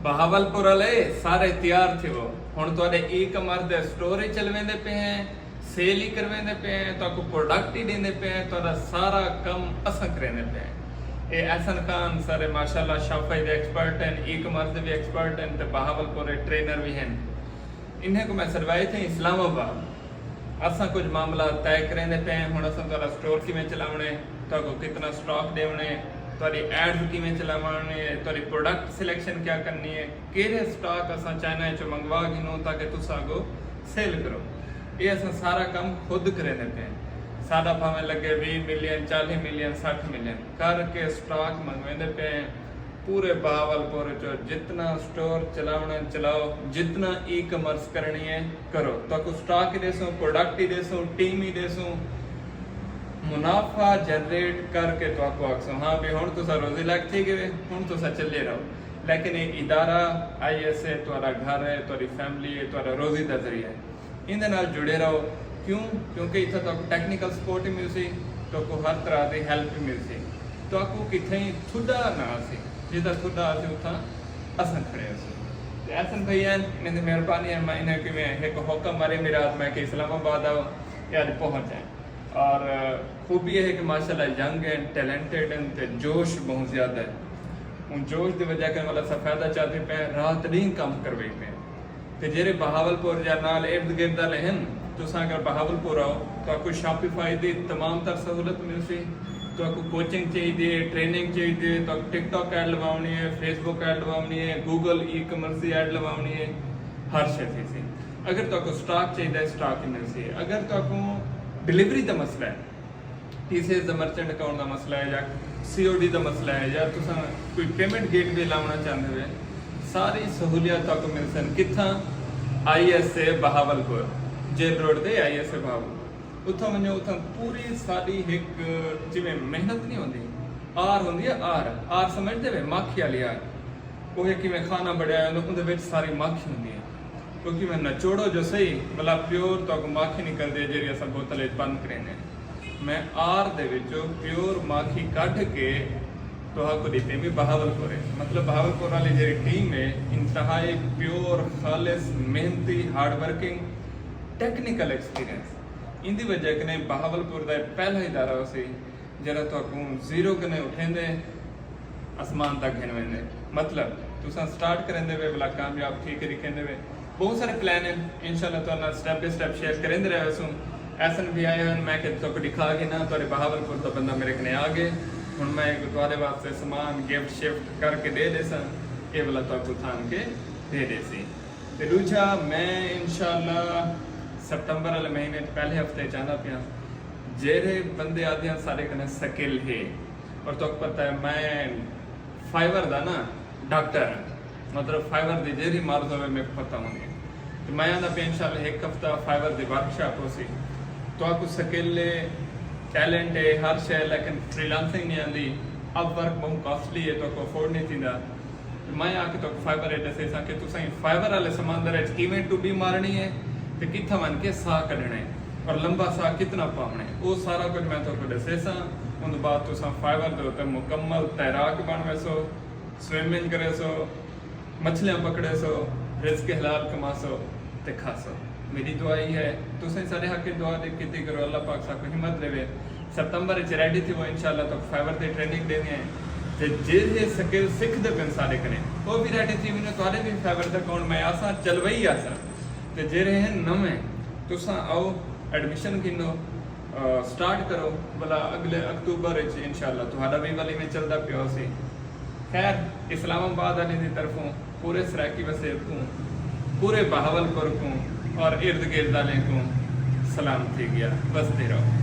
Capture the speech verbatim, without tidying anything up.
بہاول پور والے سارے تیار تھیوو، ہݨ تہاݙے ای کامرس دے اسٹور ہی چلویندے پئے ہیں، سیل ہی کرویندے پئے ہیں، تہاکوں پروڈکٹ ہی ݙیندے پئے ہیں، تہاݙا سارا کم اساں کریندے پئے ہیں۔ اے احسن خان سر ماشاءاللہ شاپیفائی دے ایکسپرٹ ہیں، ای کامرس دے بھی ایکسپرٹ ہیں تے بہاول پور دے ٹرینر بھی ہیں۔ انہیں کوں میں سݙوائے تھے اسلام آباد۔ اساں کجھ معاملہ طے کریندے پئے ہیں۔ ہݨ اساں تہاݙا اسٹور کیویں چلاوݨے، تہاکوں کتنا اسٹاک ݙیوݨے، تہاݙی ایڈز کیویں چلاوݨے، تہاݙی پروڈکٹ سلیکشن کیا کرنی ہے، کیڑھے اسٹاک اساں چائنا وچوں منگوا گھنوں تاکہ تساں اڳوں سیل کرو۔ اے اساں سارا کم خود کریندے پئے ہیں۔ ساݙا بھاویں لڳے ویہہ ملین، چالیہہ ملین، سٹھ ملین کر کے اسٹاک منگویندے پئے ہیں۔ پورے بہاول پور چ جتنا اسٹور چلاوݨا چلاؤ، جتنا ای کامرس کرݨی ہے کرو۔ تہاکوں اسٹاک ہی ݙیسوں، پروڈکٹ ہی ݙیسوں، ٹیم ہی ݙیسوں، منافع جنریٹ کر کے تہاکوں آکھسوں ہاں بھی ہݨ تساں روزی لائق تھی ڳئے، ہݨ تساں چلے رہو۔ لیکن اے ادارہ، آئی ایس اے، تہاݙا گھر ہے، تہاݙی فیملی ہے، تہاݙا روزی دا ذریعہ ہے۔ ایندے نال جڑے رہو۔ کیوں؟ کیونکہ اتھاں تہاکوں ٹیکنیکل سپورٹ ہی ملسی، تہاکوں ہر طرح دی ہیلپ ہی ملسی۔ تہاکوں کتھائیں تھڈا نہ آسی، جتھاں تھڈا آسی اتھاں اساں کھڑے ہوسوں۔ تے احسن بھائی ہیں، انہاں دی مہربانی ہے، میں انہاں کیویں ہک ہوکا مارے میرا آدھ میں کہ اسلام آباد آؤ، اے اڄ پہنچ آئے۔ اور خوبی اے ہے کہ ماشاءاللہ ینگ ہیں، ٹیلنٹڈ ہیں تے جوش بہت زیادہ ہے۔ ہن جوش دی وجہ کرن والا اساں فائدہ چاتی پئے ہیں، رات ݙینہہ کم کروئی پئے ہیں۔ تے جیڑھے بہاول پور یا نال ارد گرد والے ہن، تساں اگر بہاول پور آؤ، تہاکوں شاپیفائی دی تمام تر سہولت ملسی، تہاکوں کوچنگ چاہیدی ہے، ٹریننگ چاہیدی ہے، تہاکوں ٹک ٹاک ایڈ لواوݨی ہے، فیس بک ایڈ لواوݨی ہے، گوگل ای کامرس دی ایڈ لواوݨی ہے، ہر شے تھیسی۔ اگر تہاکوں اسٹاک چاہیدا ہے، اسٹاک ہی ملسی۔ اگر تہاکوں ڈلیوری دا مسئلہ ہے، ٹی سی ایس دا مرچنٹ اکاؤنٹ دا مسئلہ ہے یا سی او ڈی دا مسئلہ ہے یا تساں کوئی پیمنٹ گیٹ وے لاوݨا چاہندے ہوئے، ساری سہولیات تہاکوں ملسن۔ کتھاں؟ آئی ایس اے بہاول پور، جیل روڈ تے آئی ایس اے بہاول پور۔ اتھاں ونڄو، اتھاں پوری ساݙی ہک جیویں محنت نہیں ہوندی، آر ہوندی ہے، آر، آر سمجھدے ہوئے، ماکھی والی آر۔ اوہ کیویں خانہ بݨیا ہوندے، اوندے وچ ساری ماکھی ہوندی ہے۔ او کیویں نچوڑو جو صحیح، بھلا پیور تہاکوں ماکھی نکلدی ہے جیڑھی اساں بوتل وچ بند کریندے ہیں۔ میں آر دے وچوں پیور ماکھی کڈھ کے تہاکوں ݙتی، میں بہاول پور ہے۔ مطلب بہاول پور والی جیڑھی ٹیم ہے، انتہائی پیور، خالص، محنتی، ہارڈ ورکنگ، ٹیکنیکل ایکسپیرینس۔ ایندی وجہ کنے بہاول پور دا پہلا ادارہ ہوسی جیڑھا تہاکوں زیرو کنے اٹھیندے اسمان تک گھن ویندے۔ مطلب تساں سٹارٹ کریندے وے، بھلا کامیاب تھی کے ݙکھیندے وے۔ بہت سارے پلان ہیں، انشاءاللہ تہاݙے نال سٹیپ بائی سٹیپ شیئر کریندے رہے ویسوں۔ احسن بھائی آئے ہن، میں کہ تہاکوں ݙکھا گھناں، تہاݙے بہاول پور دا بندہ میرے کنے آ ڳئے۔ ہݨ میں تہاݙے واسطے سامان گفٹ شفٹ کر کے ݙے ݙیساں، اے والا تہاکوں تھان کے ݙے ݙیسی۔ تے ݙوجھا میں انشاءاللہ سپٹمبر والے مہینے وچ پہلے ہفتے چاہندا پیاں، جیڑھے بندے آہدے ہن ساݙے کنے سکل ہے، اور تہاکوں پتہ ہے میں فائبر دا نا ڈاکٹر ہاں، مطلب فائبر دی جیڑھی مرض ہووے میکوں پتہ ہوندی ہے۔ تے میں آہدا پیاں انشاءاللہ ہک ہفتہ فائبر دی ورکشاپ ہوسی۔ تہاکوں سکل ہے، ٹیلنٹ ہے، ہر شے، لیکن فری لانسنگ نہیں آندی، اپ ورک بہت کاسٹلی ہے، تہاکوں افورڈ نہیں تھیندا۔ تے میں آ کے تہاکوں فائبر اے ݙسیساں کہ تساں فائبر والے سمندر وچ کیویں ٹبی مارݨی ہے تے کتھاں ونڄ کے ساہ کڈھݨے اور لمبا ساہ کتنا پاوݨے، او سارا کجھ میں تہاکوں ݙسیساں۔ اوندے بعد تساں فائبر دے اتے مکمل تیراک بݨ ویسو، سوئمنگ کریسو، مچھلیاں پکڑیسو، رزق حلال کماسو تے کھاسو۔ میݙی دعا ای ہے، تساں ساݙے حق وچ دعا دے کیتی کرو، اللہ پاک ساکوں ہمت ݙیوے۔ سپتمبر وچ ریڈی تھیوو، انشاءاللہ تہاکوں فائبر تے ٹریننگ ݙیندے ہیں۔ تے جیڑھے سکل سکھدے پن ساݙے کنے، او وی ریڈی تھی ونڄو، تہاݙے وی فائبر دا اکاؤنٹ میں آساں، چلوئی آساں۔ تے جیڑھے ہن نویں، تساں آؤ، ایڈمیشن گھنو، آ، سٹارٹ کرو، بھلا اڳلے اکتوبر وچ انشاءاللہ تہاݙا وی ولی میں چلدا پیا ہوسی۔ خیر، اسلام آباد والیں دی طرفوں پورے سرائیکی وسیب کوں، پورے بہاول پور کوں اور ارد گرد والیں کوں سلام تھی ڳیا۔ وسدے رہو۔